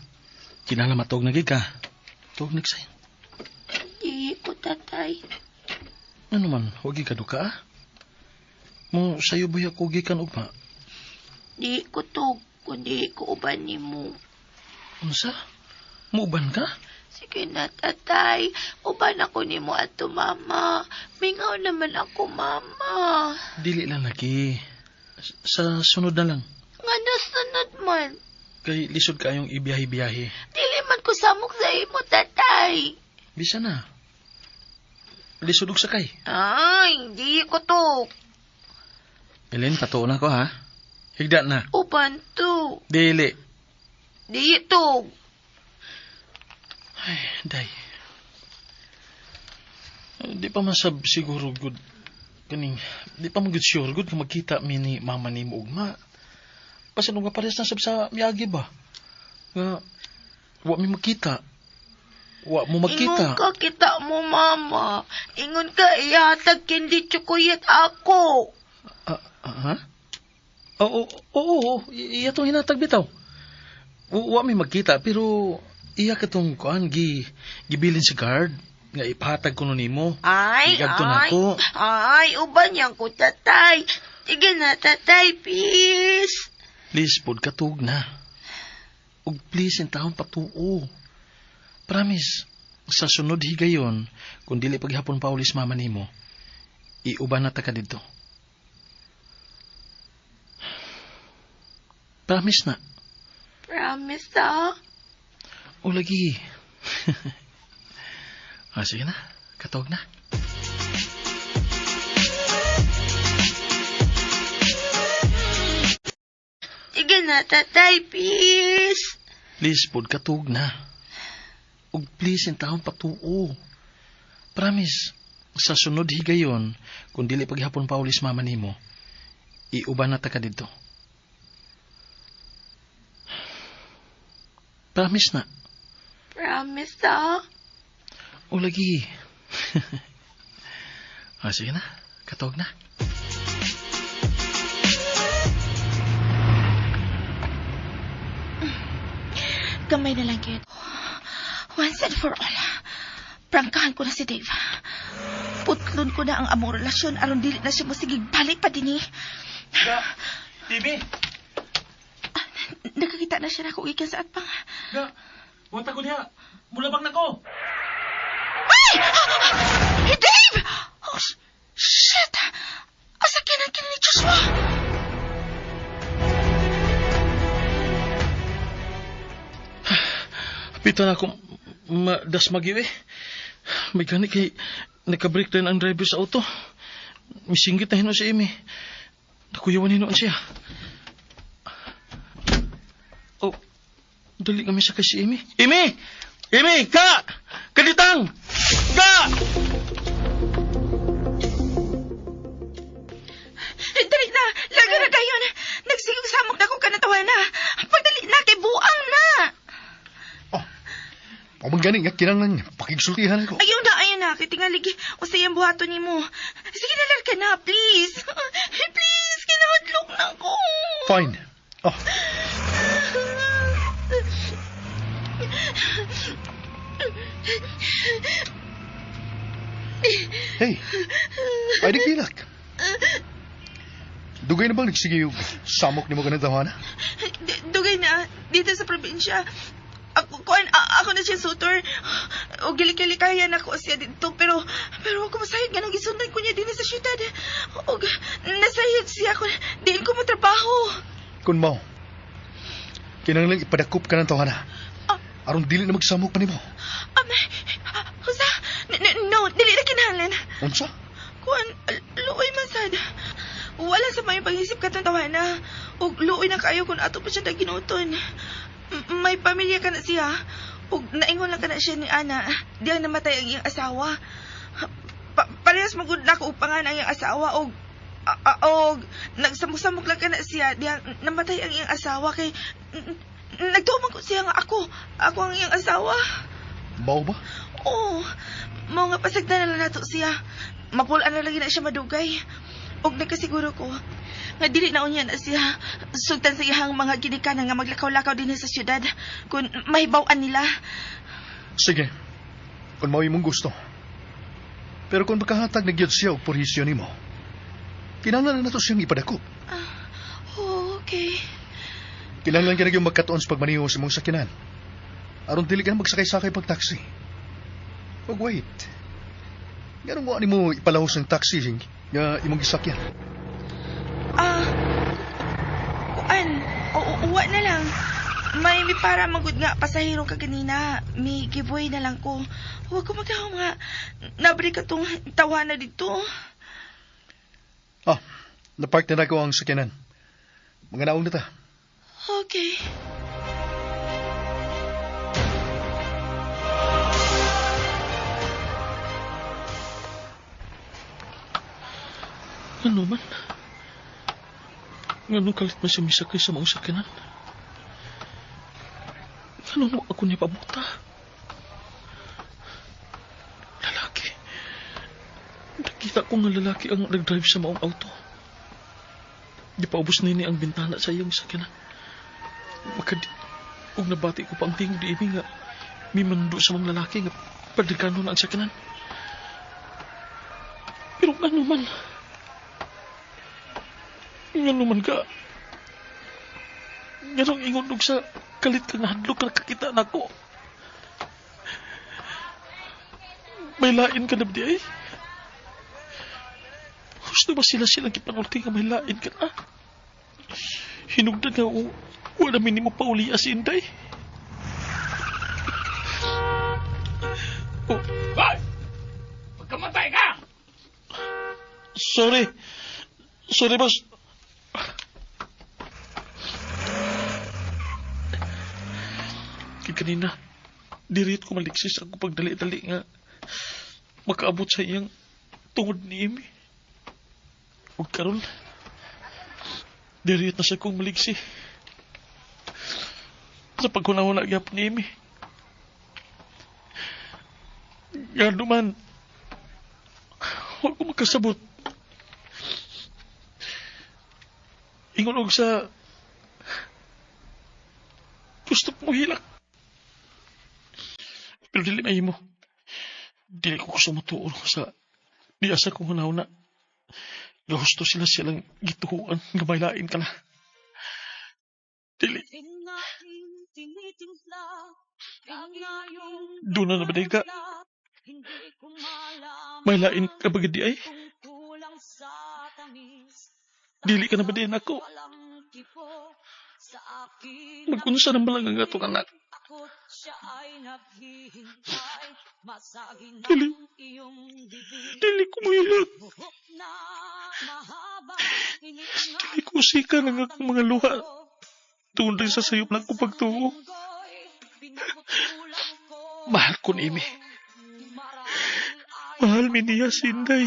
kinala matog na gid ka. Tuog nagsayo. Di ko tatay. Ano man, huwag ka duka ah. Mo sayo ba ako gikan ugma? Di ko to kundi ko uban nimo. Unsa? Muuban ka? Sige na, tatay. Uban ako nimo ato, mama. Mingaw naman ako, mama. Dili lang lagi. Sa sunod na lang. Nga nasunod man. Kay lisod kayong ibiyahe-biyahe. Dili man ko samok sa imo, tatay. Bisa na. Lisod og sakay. Ay, hindi ko to. Elen, patuo na ko ha. Higda na. Uban to. Dili. Di to. Ay, day. Di pa masab siguro good. Kaning, di pa magud sure good kung magkita mi ni mama ni mo ugma. Basta nung parehas na sab sa miyagi ba? Nga, wa mi magkita. Wa mo Ingon magkita. ka kita mo, mama. Ingon ka, ihatag kindi chukuyat ako. Ah, ah, ha? Oo, oo, oo, iya tong hinatag bitaw. Wa mi magkita pero iya ka tong kuan gi gibilin si guard nga ipatag kuno nimo. Ay, Gigadto na ay. ako. Ay, uban yan ko, tatay. Sige na, tatay, please. Please pod katug na. Ug please intahon patuo. Promise, sa sunod higayon, kung dili paghapon paulis mama nimo, iuban na ta ka didto. Promise na. Promise, ah. O lagi. ah, sige na. Katog na. Sige na, tatay, please. Please pod katug na. Ug please intahon patuo. Promise, sa sunod higayon, kung dili paghapon paulis mama nimo, iuban na ta ka didto. Promise na. Promise, ah. O lagi. ah, sige na. Katog na. Gamay na lang, Kit. Once and for all, prangkahan ko na si Dave. Putlon ko na ang among relasyon aron dili na siya mosigig balik pa dinhi. Bibi! Nakakita na siya na ako ikan sa atpang. Ga, wata ko diha. Mulabang na ko. Ay! Hey, Dave! Oh, shit! Asa kinang ni Joshua? Pita na akong madasmag eh. May gani kay nagka-breakdown ang driver sa auto. Misinggit na hinuon si Amy. Nakuyawan hinuon siya. Oh, dali kami sa kay si Amy. Amy! Amy! Ka! Kaditang! Ka! Dali na! Laga na dayon! Nagsigog samok na ko kanatawa na! Pagdali na kay buang na! Oh, pamang gani nga kinanglan pakigsultihan ko. Ayaw na, ayaw na. Kay tingaligi, usay ang buhaton nimo. Sige na lang ka na, please. Please, kinahadlok na ko. Fine. Oh, hey. Ay, di kilak. Dugay na bang nagsige yung samok ni mo ganang tawana? Dugay na, dito sa probinsya. Ako, kuan, ako na siya sutor. O gilikilikayan ako siya dito, pero, pero ako masayod nga nung gisundan ko niya din sa syudad. O, nasayod siya ako, diin ko matrabaho. Kun mao, kinanglan ipadakop ka ng tawana. Aron dili na magsamok pa nimo. Husa, no, dili na kinahanglan. Unsa? Kuan, luoy man sad. Wala sa may pag-isip katong tawana. Ug luoy na kayo kung ato pa siya daginuton. May pamilya ka na siya. Ug naingon lang ka na siya ni Ana. Diyan namatay ang iyang asawa. Parehas magud na ko upangan ang iyang asawa og og nagsamok-samok lang ka na siya. Diyan namatay ang iyang asawa kay nagtuman ko siya nga ako. Ako ang iyang asawa. Mao ba? Oo. Mao nga pasagdan na lang nato siya. Mapulaan na lagi na siya madugay. Og nagkasiguro ko nga dili na unya na siya sugtan sa iyang mga ginikanan nga maglakaw-lakaw din sa syudad kung mahibaw-an nila. Sige. Kung mao imong gusto. Pero kung makahatag na gyud siya og purhisyo nimo, kinahanglan na nato siyang ipadakop. Oh, okay. Kinahanglan ka na gyud magkatuon sa pagmaniho sa imong sakyanan. Aron dili ka na magsakay-sakay pag taxi. Og wait. Nganong wa nimo ipalahos ang taxi nga imong gisakyan? Ah, kuan, uwa na lang. May para magud nga pasahero ka ganina. May giveaway na lang ko. Huwag ko magdahom nga. Nabri ka tong tawana dito. Ah, napark na ko ang sakyanan. Mga naong na ta. Okay. Ano man? Ngano kalit man siya misakay sa mga sakyanan? Ano mo ako niya pabuta? Lalaki. Nakita ko nga lalaki ang nag-drive sa maong auto. Di pa ubos nini ang bintana sa iyang sakyanan. Makadi, og nabati ko pa ang tingog di imi nga may manundo sa mga lalaki nga padagano na ang sakyanan. Pero ano man? Ngano man ka? Nganong ingon og sa kalit ka nga hadlok ka nakakita nako. May lain ka na ba di ay? Gusto ba sila silang kipanulti nga may lain ka na? Hinugdan nga o wala minimo pauli as inday. Oh, Hoy! Pagkamatay ka! sorry. Sorry, boss. Kay kanina, dirit ko maliksis ako pagdali-dali nga makaabot sa iyang tungod ni Amy. Ug karon, dirit na siya kong maliksi. Sa paghuna-huna gyapon ni Amy. Gano man, huwag ko makasabot. Ingon og sa gusto ko hilak. Pero dili mahimo. Dili ko gusto matuon sa di asa kong hunahuna. Gusto sila silang gituhuan nga may lain ka na. Dili. Doon na ba ka? May lain ka ba di ay? Dili ka na ba din ako? Magunsa na ba lang ang atong anak? Dili. Dili ko mahilak. Dili ko sikan ang akong mga luha. Tungod sa sayop na akong pagtuo. Mahal ko ni Amy. Mahal mi niya si Inday.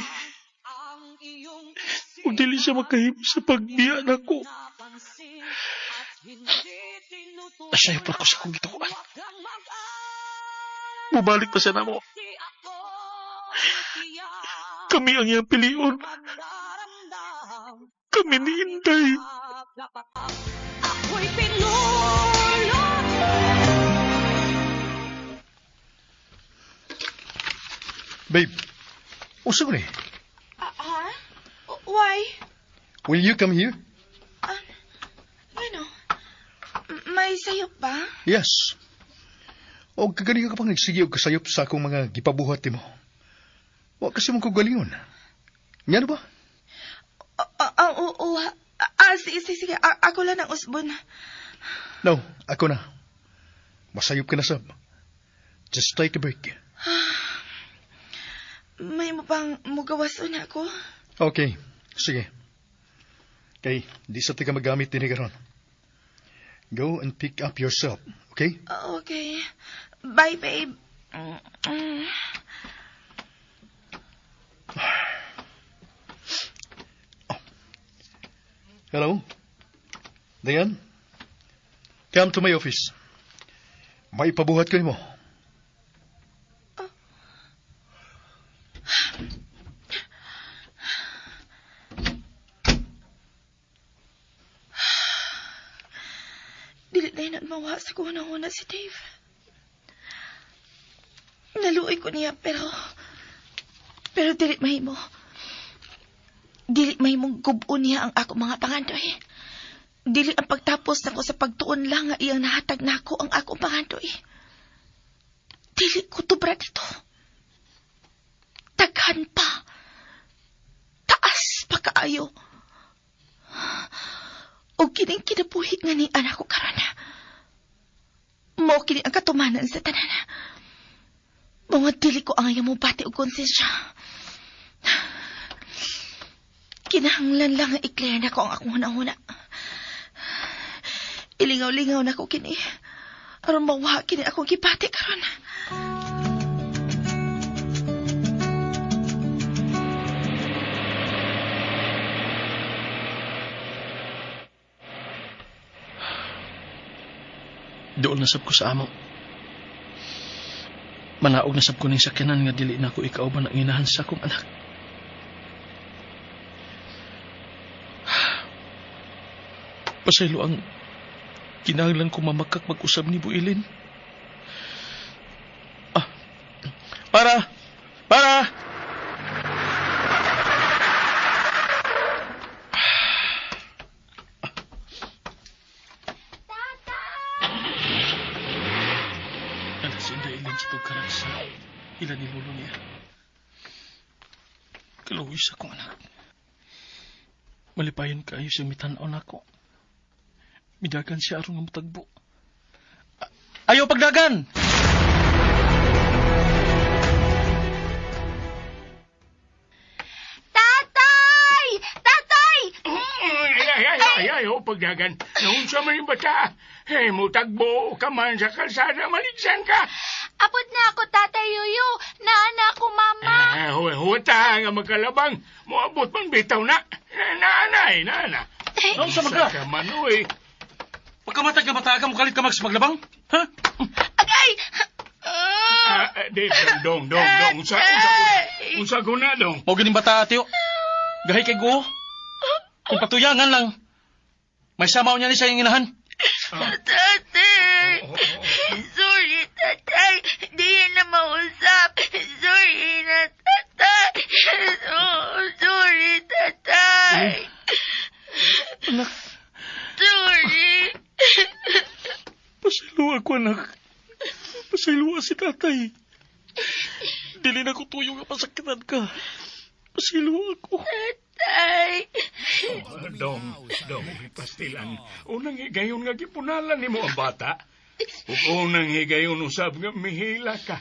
Kung dili siya makahimo sa pagbiya nako. Nasayop ako sa akong gituan. Bumalik pa siya namo. Kami ang iyang pilion. Kami ni Inday. Babe, usa ko ni. Ha? Why? Will you come here? Ano? May sayop ba? Yes. O kagalinga ka pang nagsige og kasayop sa akong mga gipabuhat nimo. Wa kasi mong kagalingon. Ngano ba? Oo. Sige, sige, sige. Ako lang ang usbon. No, ako na. Masayop ka na sab. Just take a break. May mo pang mugawas na ako? Okay, sige. Kay, di sa tika magamit din karon. Go and pick up yourself, okay? Okay. Bye, babe. Hello? Diane? Come to my office. May pabuhat ko nimo. Dili na yun mawa sa kuhuna-huna si Dave. Naluoy ko niya, pero dili mahimo. Dili mahimong gubo niya ang ako mga pangandoy. Dili ang pagtapos nako sa pagtuon lang nga iyang nahatag nako ang akong pangandoy. Dili ko tubra dito. Daghan pa. Taas pa kaayo. O kining kinabuhi nga ni anak ko karon. Mao kini ang katumanan sa tanan. Mga dili ko ang iyang mobati og konsensya. Kinahanglan lang ang i-clear na ko ang akong hunahuna. Ilingaw-lingaw na ko kini. Aron mawa kini akong gibati karon. Doon nasab ko sa amo. Manaog nasab ko ning sakyanan nga dili na ko ikauban ang inahan sa akong anak. Pasaylo ang kinahanglan ko mamakak mag-usab ni Builin. Para! Para! Anak si Inday Ilin sa tugkaran sa ila ni lolo niya. Kaluoy sa akong anak. Malipayon kaayo siya mitan-aw nako. Midagan siya aron nga motagbo. Ayaw pagdagan! Tatay! Tatay! Ay, ay, ay, ay, ay, oh, pagdagan. Naunsa man yung bata. Eh, mutagbo ka man sa kalsada, maligsan ka. Apod na ako, Tatay Yuyu. Naana ako, Mama. Ah, huwata nga magkalabang. Moabot man bitaw na. Naanay, naana. Naunsa man ka? Sa man, uy. Pagkamatag ka mataga mo kalit ka magsmaglabang? Ha? Agay! Di, dong, dong, dong. Unsa, unsa, unsa ko na, dong. Mao ganing bata, tiyo. Gahi kay guo. Kung patuyangan lang, may samaw niya ni sa iyang inahan. Tatay! Sorry, tatay. Di yan na mausap. Sorry na, tatay. Oh, sorry, tatay. Anak. Sorry. Pasaylo Pasaylo ako, anak. Pasaylo si tatay. Dili na ko tuyo nga pasakitan ka. Pasaylo ako. Tay! Dong, dong, pastilan. Unang higayon nga gipunalan nimo ang bata. Ug unang higayon usab nga mihila ka.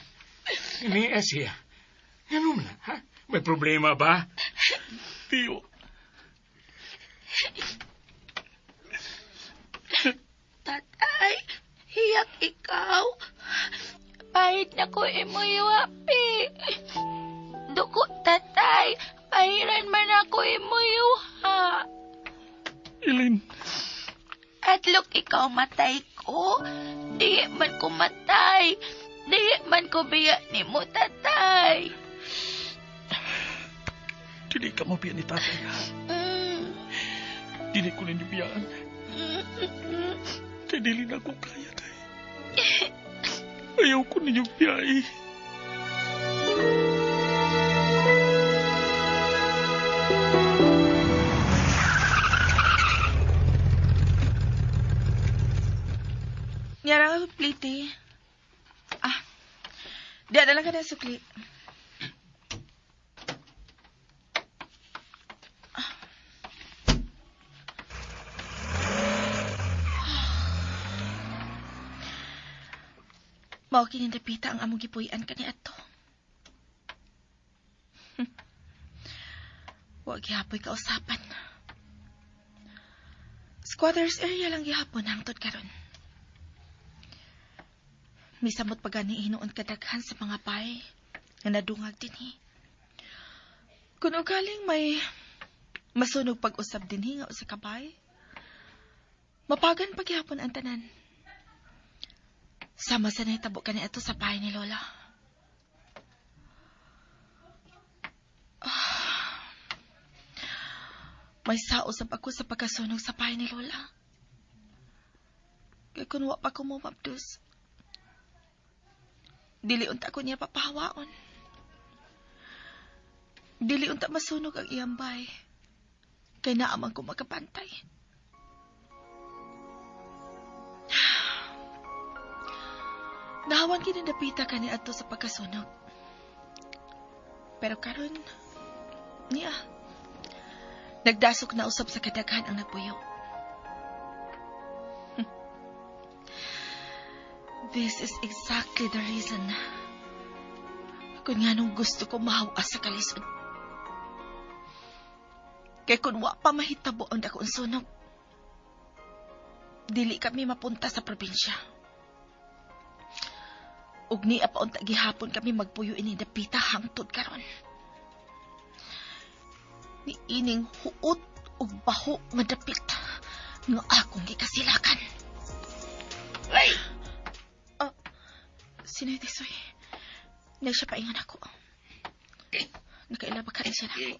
Niya siya. Ganun na, ha? May problema ba? Tiyo. Tatay, hiyak ikaw. Pahit na ko imo yuhapi. Duko, tatay. Pahiran man ako imo yuha. Ilin. Adlok ikaw matay ko. Di man ko matay. Di man ko biya nimo, tatay. Dili ka mabiyan ni tatay, ha? Mm. Dili ko ninyo biyaan. Kaya dili na ko kaya, tay. Ayaw ko ninyo biyai. Nyara nga plate eh. Ah, di na lang ka na sukli. Ah. Mao kini dapita ang among gipuy-an kani ato. Wa gihapoy kausapan. Squatters area lang gihapon hangtod karon. Misamot pa gani hinuon kadaghan sa mga bay nga nadungag dinhi. Kun ugaling may masunog pag-usab dinhi nga usa ka bay, mapagan paghihapon ang tanan. Sama sa nahitabo kani ato sa bahay ni Lola. Ah. May sausap ako sa pagkasunog sa bahay ni Lola. Kaya kun wa pa ko mabdus, dili unta ko niya papahawaon. Dili unta masunog ang iyang bay. Kay naaman ko makapantay. Nahawan kinindapita ka ni adto sa pagkasunog. Pero karon, niya, nagdasok na usap sa kadaghan ang nagpuyo. This is exactly the reason kung nga nung gusto ko mahawa sa kalisod. Kay kung wa pa mahitabo ang dakong sunog, dili kami mapunta sa probinsya. Ug niya pa unta gihapon kami magpuyo ini dapita hangtod karon. Ni ining huot ug baho nga dapit nga akong gikasilakan. Ay! Sino yung tisoy? Hindi siya paingan ako. Nakaila ba ka rin siya na ako?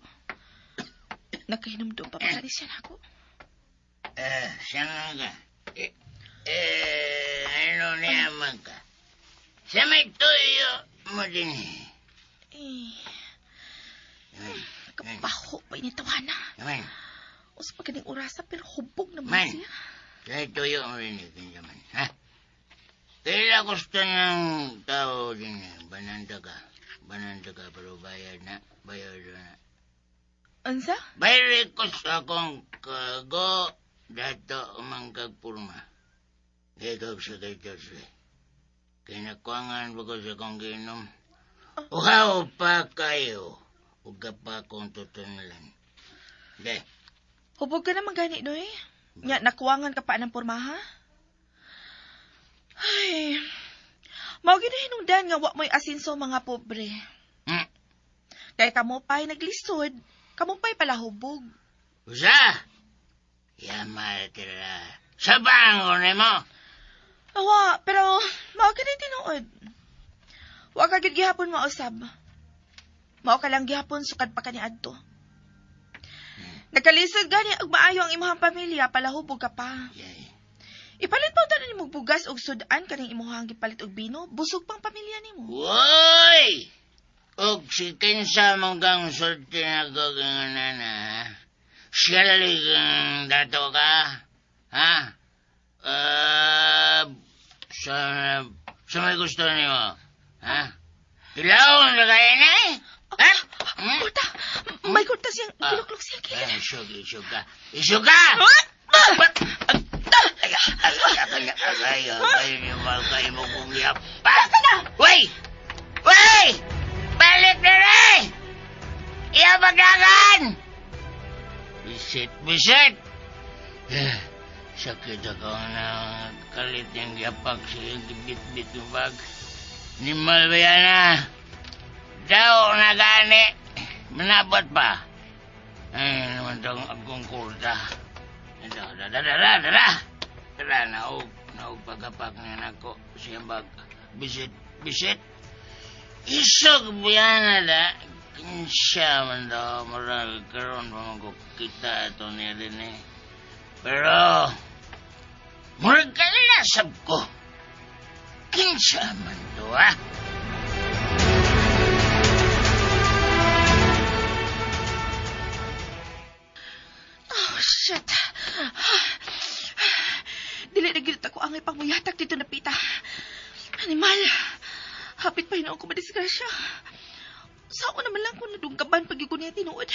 Nakahinumdum pa ba ka rin siya na ako? Eh, siya nga ka. Eh, eh, ano niyaman ka? Sa may tuyo mo din. Eh, kapaho pa initawana. Naman, O sa pagkaning orasa pero hubog naman Man. siya. sa may tuyo mo rin eh, man, ha? Kaila gusto ng tao din eh. Bananta ka. Bananta ka, pero bayad na. Bayad na. Ansa? Bayad ko sa akong kago. Dato umangkag purma. Gagawag sa kay Joshua. Kinakuangan ba ko sa akong ginom? Uhaw pa kayo. Huwag pa akong tutunlan. De, Hubog ka naman gani, Noy. Nga, nakuwangan ka pa ng pormaha? Ay, mao gid na hinungdan nga wa mo'y asinso mga pobre. hmm? Kay kamo pa'y naglisod, kamo pa'y palahubog. Usa! Yamal tira. Sa bangon mo! Awa, pero mao gid na tinuod. Wa ka gid gihapon mausab. Mao ka lang gihapon sukad pa kani adto. Nagkalisod gani og maayo ang imong pamilya, palahubog ka pa. Yay. Ipalit pa tanan nimo bugas og sudan kaning imuhang gipalit og bino, busog pang pamilya nimo. Woy! Og si kinsa mong kang sulti na gaganganan, ha? Siya kang dato ka? Ha? Sa may gusto nimo? Ha? Tilawon na kaya na eh? Ha? Kurta! May kurta siyang giluklok siya kilid. Ay, isog, isog ka. Isog ka! Ay, ay, ay, ay, ay, ay, ay, mo kong yapa. Uy! Uy! Balik na rin! Iya pagdagan! Bisit, bisit! Sakit ako na kalit yung yapak sa iyong gibit-bit yung bag. Ni Malbayana, daw na gani, manabot pa. Ay, naman tong akong kurta. Dara, dara, dara, dara. Dara, naog, naog pagapak na nako siyang bag. Bisit, bisit. Isog biyana da. Kinsya man daw, marag karon pa magkukita ito niya din eh. Pero, murag kalasab ko. Kinsa man to, ah? Oh, shit. Dili na gilit ako angay pangmuyatak dito na pita. Animal, hapit pa hinoon ko madisgrasya. Saan ko naman lang kung nadunggaban pag ko niya tinuod.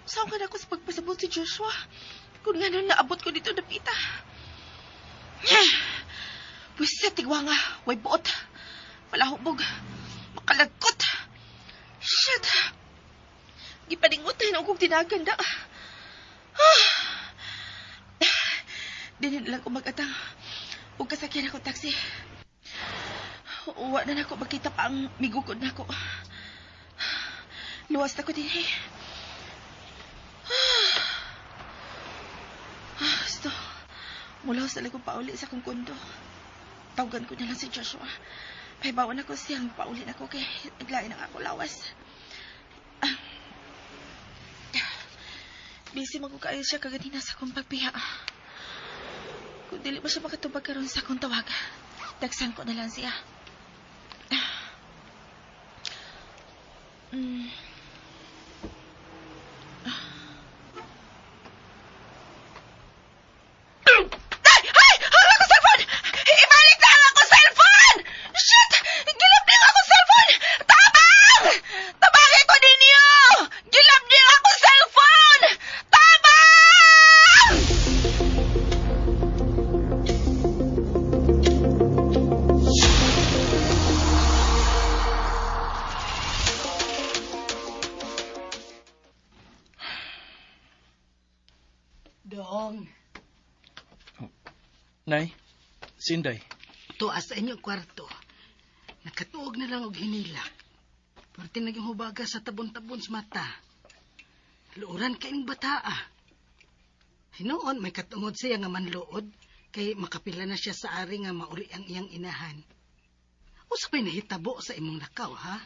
Saan ka na ako sa pagpasabot si Joshua? Kung nga nun naabot ko dito na pita. Pwiset, tigwa nga. Way buot. Palahubog. Makalagkot. Shit. Gipaningot na kong tinaganda. Dinin lang ko mag-atang. Huwag kasakyan ako taxi. Uwa na nako makita pa ang migukod nako. Luwas na ko din eh. Gusto. Mulaw sa ko pauli sa akong kondo. Tawagan ko na lang si Joshua. Pahibawan ako siyang pauli na ko kay naglain ang ako lawas. Busy man ko kaayo siya kaganina sa akong pagbiya. Kung dili ba siya makatubag karon sa akong tawag, tagsan ko na lang siya. Ay! Ay! Ang akong cellphone! Ibalik na ang akong cellphone! Shit! Gilap niyo akong cellphone! Tabang! Tabangin ko ninyo! Gilap niyo akong cellphone! Tabang! Dong, Nay, Sinday. tuwa sa inyong kwarto. Nakatuog na lang og hinilak. Parte naging hubaga sa tabon-tabon sa mata. Luoran ka ining bataa. Hinuon, may katungod siya nga manluod, kay makapila na siya sa ari nga mauli ang iyang inahan. Usa pa'y nahitabo sa imong lakaw, ha?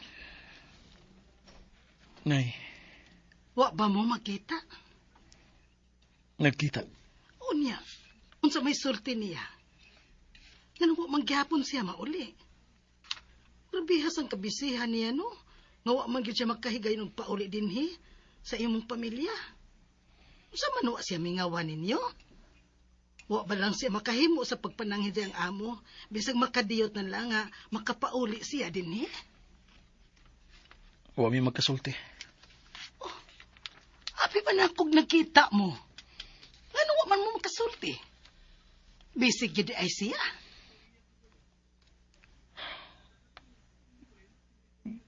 Nay, Wa ba mo makita? nagkita. Unya, unsa may sulti niya? Nganong wa man gihapon siya mauli. Grabihas ang kabisihan niya, no? Nga wa man gyud siya makahigayon og pauli dinhi sa imong pamilya. Unsa man wa siya mingawan ninyo? Wa ba lang siya makahimo sa pagpananghid ang amo, bisag makadiyot na lang nga makapauli siya dinhi? Wa mi magkasulti. Oh, abi pa na akong nakita mo. Ngano wa man mo makasulti? Bisig gyud ay siya.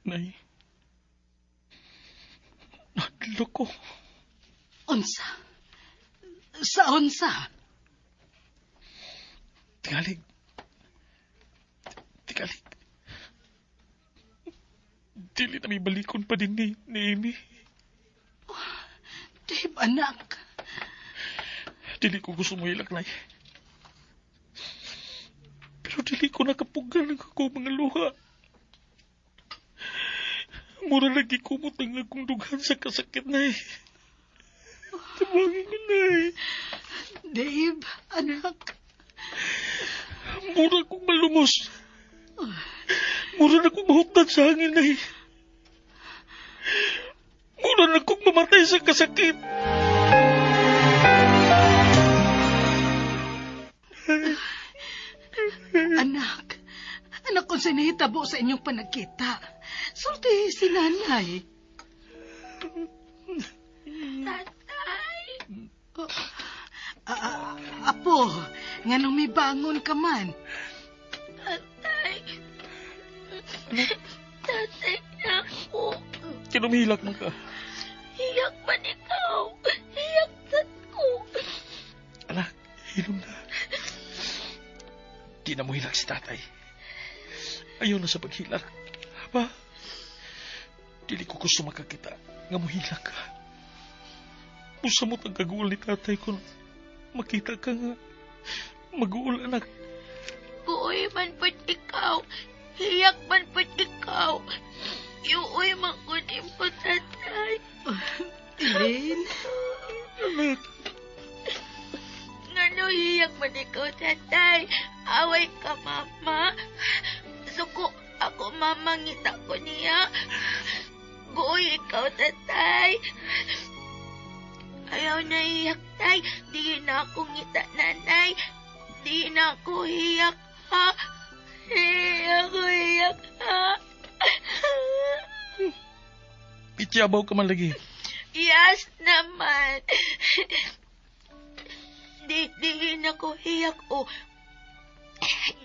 Nay, nadlo ko. Unsa? Sa unsa? Tingalig. Tingalig. Dili na may balikon pa din ni Amy. Oh, Dave, anak. Dili ko gusto mo hilak, Nay. Pero dili ko nakapugan ang ako mga luha. Mura lagi kumot ang akong dughan sa kasakit, Nay. Tabangin ko, Nay. Dave, anak. Mura kong malumos. Mura na kong mahutdan sa hangin, Nay. Mura na kong mamatay sa kasakit. Anak, anak kung sa nahitabo sa inyong panagkita. Sulti si nanay. Tatay! Oh, ah, apo, nganong may bangon ka man. Tatay! Tatay na ako. Kinumihilak man ka. Hiyak man ikaw. Hiyak sa ko. Anak, hilom na. Di na mo hilak si tatay. Ayaw na sa paghilak. Pa, dili ko gusto makakita nga mohilak ka. Musamot ang kaguol ni tatay kung makita ka nga maguol, anak. Buoy man po't ikaw. Hiyak man po't ikaw. Iuoy man ko din po, tatay. Elaine, Anak, Ngano hiyak man ikaw, tatay. Away ka, mama. Suko ako, mama, ngita ko niya. Buoy ikaw, tatay. Ayaw na iyak, tay. Di na ako ngita, nanay. Di na ako hiyak, ha? Di ako hiyak, ha? ityabaw ka man lagi. Yes naman. Di na ko hiyak o.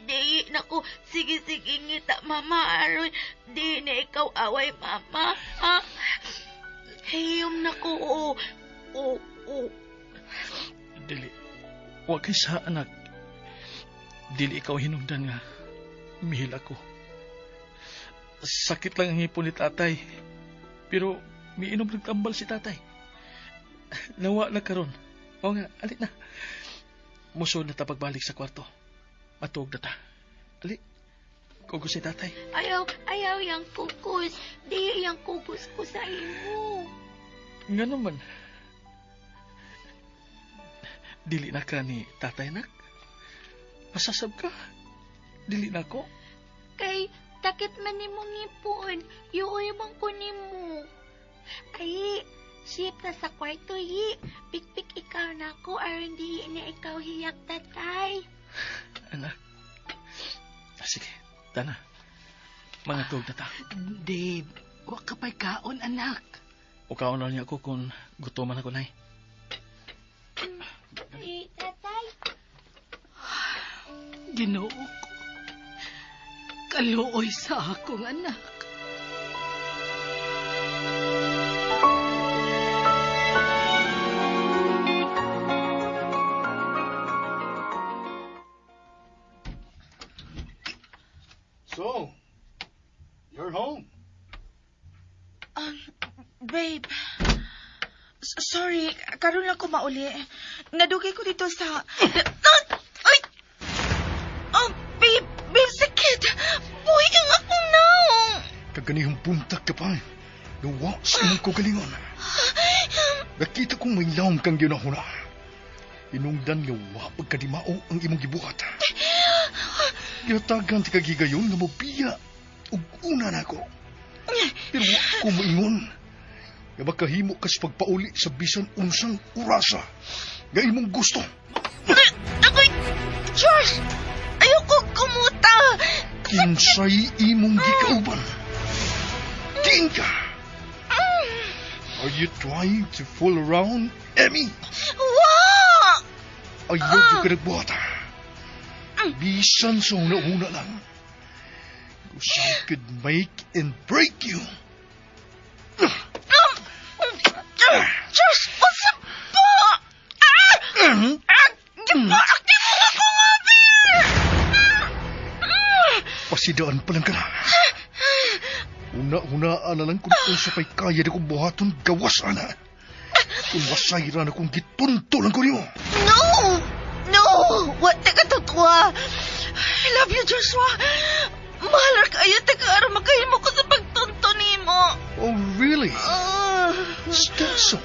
Di na ko sige sige ngita mama aron di na ikaw away mama. Ha? Hiyom na ko o. O o. Dili. Wa kay sa anak. Dili ikaw hinungdan nga. Mihil ako. Sakit lang ang hipon ni tatay. Pero miinom nagtambal si tatay. Nawa na karon. O nga, ali na. Musod na ta pagbalik sa kwarto. Matuog na ta. Ali. Kugo si tatay. Ayaw ayaw yang kukus. Di yang kukus ko sa imo. Nga naman. Dili na ka ni tatay, nak. Masasab ka. Dili na ko. Kay takit man nimo ngipon, yuoy man ko nimo. Ay, ship na sa kwarto yi. Pikpik ikaw na ko aron di na ikaw hiyak tatay. Anak. Ah, sige, tana. Mga tuog na ta. Dave, wa ka pa'y kaon, anak. Ukaon na niya ako kung gutoman ako, nay. Ay, tatay. Ginoo ko. Kaluoy sa akong anak. So, you're home. Babe, sorry, karon lang ko mauli. Nadugay ko dito sa... Ay! Oh, babe, babe, sakit! Buhi kang akong naong! Kaganihong buntag ka pa. Gawa sa imong kagalingon. Nakita kong may lawom kang ginahuna. Inungdan nga wa pagkadimao ang imong gibuhat. Gihatagan ti kagigayon nga mobiya ug una nako. Pero wa ko moingon nga makahimo kas pagpauli sa bisan unsang orasa nga imong gusto. Ako'y... Josh! Ayoko kumuta! Kinsay imong gikauban. Diin ka. Are you trying to fool around, Emmy? Wa! Ayaw uh. ka nagbuhat. Bisan sa una-una lang. 'Cause I could make and break you. Josh, what's up po? Ah! Ah! Gipaakti mo ako nga, Pasidaan pa lang ka na. Una-unaan na lang kung unsa pa'y kaya na kong buhaton gawas, ana. Kung masayra na kong gitunto lang ko nimo. No! No! What ka totoo? I love you, Joshua. Mahal ra kayo ta ka aron makahimo ko sa pagtunto nimo. Oh, really? Ah. Is that so?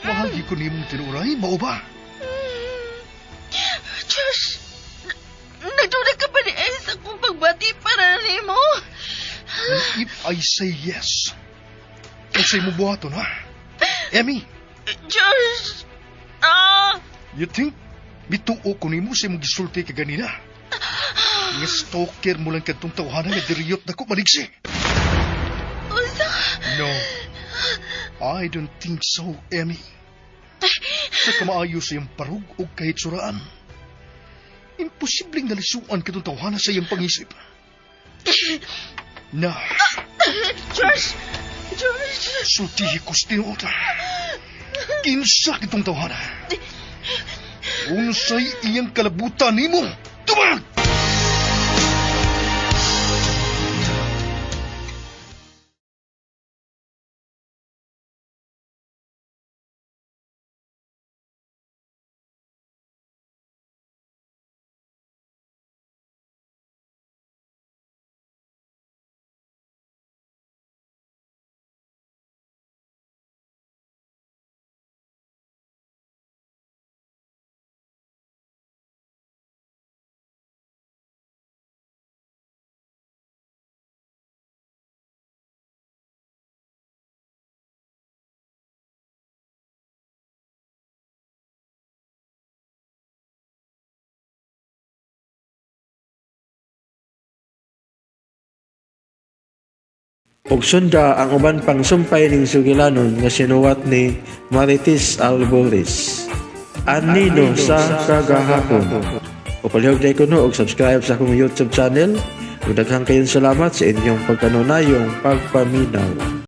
Mahal di ko nimong tinuray, mao ba? Josh, nagduda ka ba ni ay sa akong pagbati para nimo? And if I say yes, unsay mo buhaton, ha? Emmy, Josh! Ah! you think mituo ko nimo sa imong gisulti kaganina? Nga stalker mo lang kadtong tawhana nga diriyot na ko maligsi. Unsa? No. I don't think so, Emmy. Sa kamaayo sa iyang parug o kahit suraan, imposibleng nalisuan katong tawhana sa iyang pangisip. Na, George! George! sultihi ko sa tinuod. Kinsa kitong tawhana? Unsay iyang kalabutan nimo? Tumag! Ug sunda ang uban pang sumpay ning sugilanon nga sinuwat ni Marites Alboris. Anino sa kagahapon. O palihog na kuno og subscribe sa akong YouTube channel. Ug daghang kayong salamat sa inyong pagkanunayong pagpaminaw.